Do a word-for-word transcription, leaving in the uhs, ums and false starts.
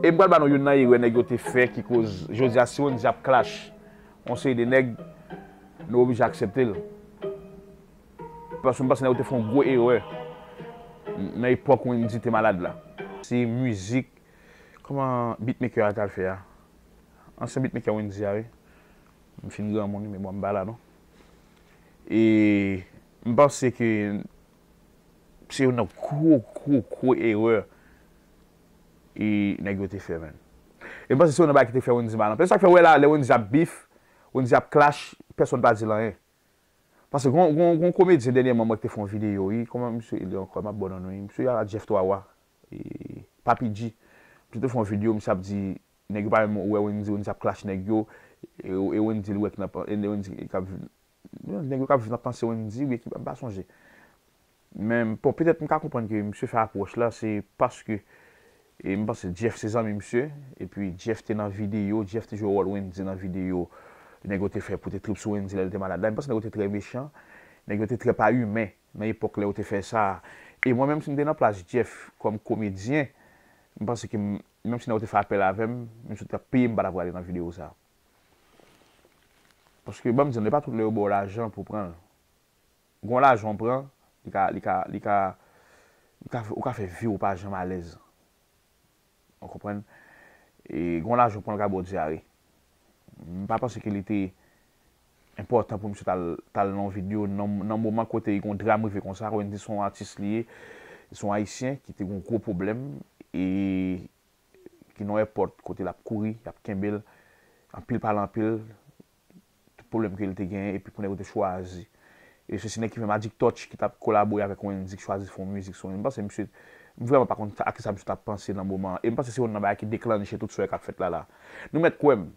E m pral ba nou youn nan erè nèg yo te fè ki koz jodi a si Wendyy ap clash yon seri de nèg, nou oblije aksepte l. Paske m panse nèg yo te fè yon gwo erè nan epòk Wendyy te malad la. Se mizik, kòman beatmaker a t al fè a? Ansyen beatmaker Wendyy a, wi. M fin granmoun, wi, men bon, m pa la non. E m panse ke se youn nan gwo, gwo, gwo erè e nèg yo te fè, menn. E m panse se youn nan bagay ki te fè Wendyy mal anpil. Se sa k fè, w wè la, lè Wendyy ap beef, Wendyy ap clash, pèsonn pa di l anyen. Paske gon, gon, gon komedyen dènyèman mwen ki te fè yon videyo, wi, kòman misye rele ankò, m ap bon nan non, wi, misye a Jeff Twa Wa, e, Papi G. Misye te fè yon videyo, misye ap di, nèg yo pa menm wè Wendyy, Wendyy ap clash nèg yo, e, e Wendyy l wè k nan, e Wendyy k ap, nèg yo k ap viv nan panse Wendyy, wi, ki, m pa sonje. Men, bon, petèt m ka konprann ke misye fè apwòch la, se paske, e m panse Jeff se zanmi misye, epi Jeff te nan videyo, Jeff te jwe wòl Wendyy nan videyo nèg yo te fè pou te trip sou Wendyy lè l te malad la. M panse nèg yo te trè mechan, nèg yo te trè pa imen nan epòk lè yo te fè sa. E mwen menm, si m te nan plas Jeff kòm komedyen, m panse ke m, menm si nèg yo te fè apèl avè m, menm si yo t ap peye m, m pa t ap prale nan videyo sa. Paske, ban m di w, e pa tout lè yo ba w lajan pou w pran l. Gon lajan w pran, li ka, li ka, li ka, li ka, ou ka fè vi w pa janm alèz. Ou konprann? E gon lajan w pran, l ka ba w dyare. M pa panse ke li te enpòtan pou misye t al, t al nan yon videyo, nan, nan moman kote gon dram rive konsa, Wendyy se yon atis li ye, se yon ayisyen ki te gon gwo pwoblèm, e ki nan yon èpòt kote l ap kouri, y ap kenbe l, anpil pale anpil, tout pwoblèm ke l te genyen, epi pou nèg yo te chwazi. E se, se nèg ki fè Magic Touch ki t ap kolabore avèk Wendyy, ki chwazi fè yon mizik sou Wendyy. M panse misye, m vrèman pa konn a kisa misye t ap panse nan moman an. E m panse se youn nan bagay ki deklanche tout sa k ap fèt la la. Nou mèt kwè m,